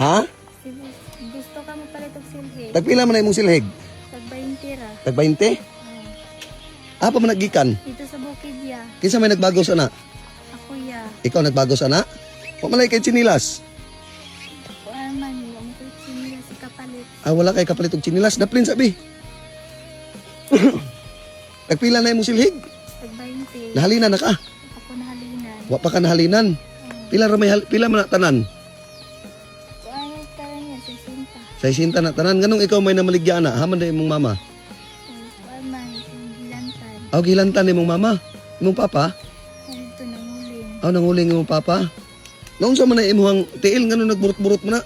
Ha? Gusto ka mo palit og silhi. Tagpila man na imong silhig? Tag 20 ra. Tag 20? Oh. Ah, pa man naggikan. Dito sa bukid ya. Kinsa may nagbagos ana? Ako ya. Ikaw nagbagos ana? Wa man lay kay tsinilas. Kuan man ang kutsi sa kapalit. Ah, wala kay kapalit og tsinilas. Daplin sabi. Tagpila na imong silhig? Tag 20. Nahalina na ka. Ako nahalinan. Wa pa ka nahalinan. Pila ra may pila man na tanan? Kuan karon ya 60. Sa isinta na tanan, nganong ikaw may namaligya ana? Haman na imong mama. Kuan man gilantan. Aw, gilantan imong mama. Imong papa? Dito nanguling. Aw, nanguling imong papa. Naunsa man na imong tiil, nganong nagburot-burot man na?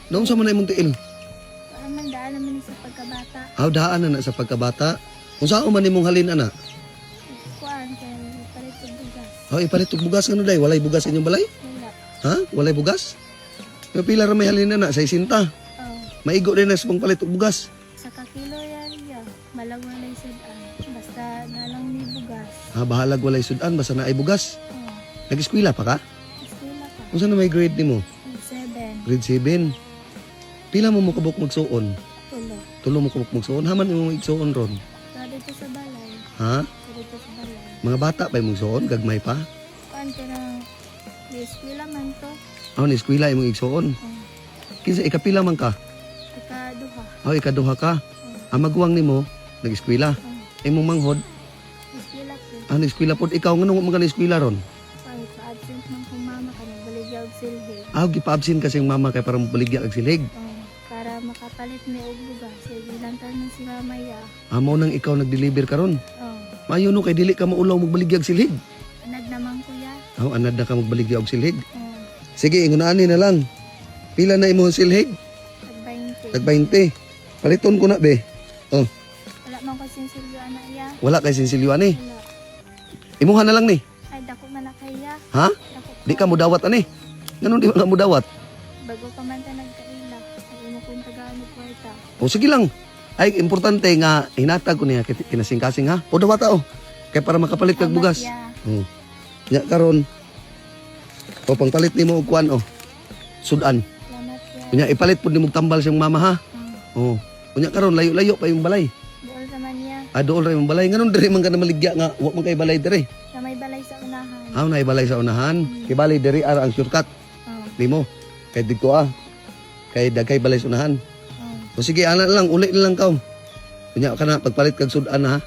Naunsa man na imong tiil? Kuan man daan naman ni sa pagkabata. Aw, daan na na sa pagkabata. Unsa man imong halin ana? Kuan kay palit og bugas. Aw, ipalit og bugas, ngano day? Walay bugas inyong balay? Wala. Ha? Walay bugas? Pero pila ra may halin ana sa isinta. Oh. Maigo din na sa pangpalit og bugas. Sa kakilo yan ya. Malagwalay sudan. Basta nalang ni bugas. Ha, bahalag walay sudan basta naay bugas. Oh. Nag-eskwela pa ka? Eskwela ka. Unsa na may grade nimo? Grade 7. Grade 7. Pila mo mokabok magsuon? Tulo. Tulo mo kabuk magsuon. Haman imong igsuon ron? Sa dito sa balay. Ha? Sa dito sa balay. Mga bata pa imong igsuon, gagmay pa. Kuan ka ng di eskwela man to. Aw, ni eskwela imong igsuon. Oh. Kinsa, ikapila man ka? Ikaduha. Aw, ikaduha ka. Ang maguwang nimo nag-eskwela. Oh. Imong manghod, Eskwela ko. ang eskwela pod ikaw, nganong wa man ka eskwela ron? Ay, pa-absent man kong mama ka nagbaligya og silhi. Aw, gipa-absent kasi yung mama kay para mobaligya kag silhig. Oh, para makapalit ni og bugas. Kay gilantan man si mama ya. Amo nang ikaw nag-deliver karon. Oh, Maayo no kay dili ka maulaw magbaligya og silhig. Anad naman kuya. Aw, anad na ka magbaligya og silhig. Oh, Sige, ingon na lang. Pila na imong silhig? tag 20. Tag 20. Paliton ko na be. Oh, Wala man ko sinsilyo anak ya. wala kay sinsilyo ani. Wala. Imuha na lang ni. Ay, dako man na kaya. Ha? Dako Di ka mudawat ani. Nganong di ka mudawat? Bago pa man ta nagkaila. Ay mo kong tagaan og kwarta. O sige lang. Ay, importante nga hinatag ko niya kinasing-kasing ha. O dawata o. Kay para makapalit kag Salamat, bugas. ya. Nya karon. O pangpalit nimo og kuan o. Sudan. Salamat ya. Unya ipalit pud nimo og tambal siyang mama ha. Oh, Oh. Unya karon layo-layo pa yung balay. buol naman ya. Ah, dool ra yung balay. Nganong diri man ka na maligya nga wa man kay balay diri? Sa may balay sa unahan. Ah, naay balay sa unahan. Kay balay diri ara ang shortcut Oh, nimo. Kay didto ah. Kay dagkay balay sa unahan. oh. O sige, ana lang, uli na lang kaw. Unya ka na, pagpalit kag sudan ha.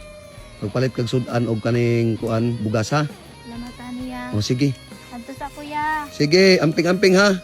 Pagpalit kag sudan og kaning kuan bugas ha. Salamat ani ya. O sige. Adto sa kuya. Sige, amping-amping ha.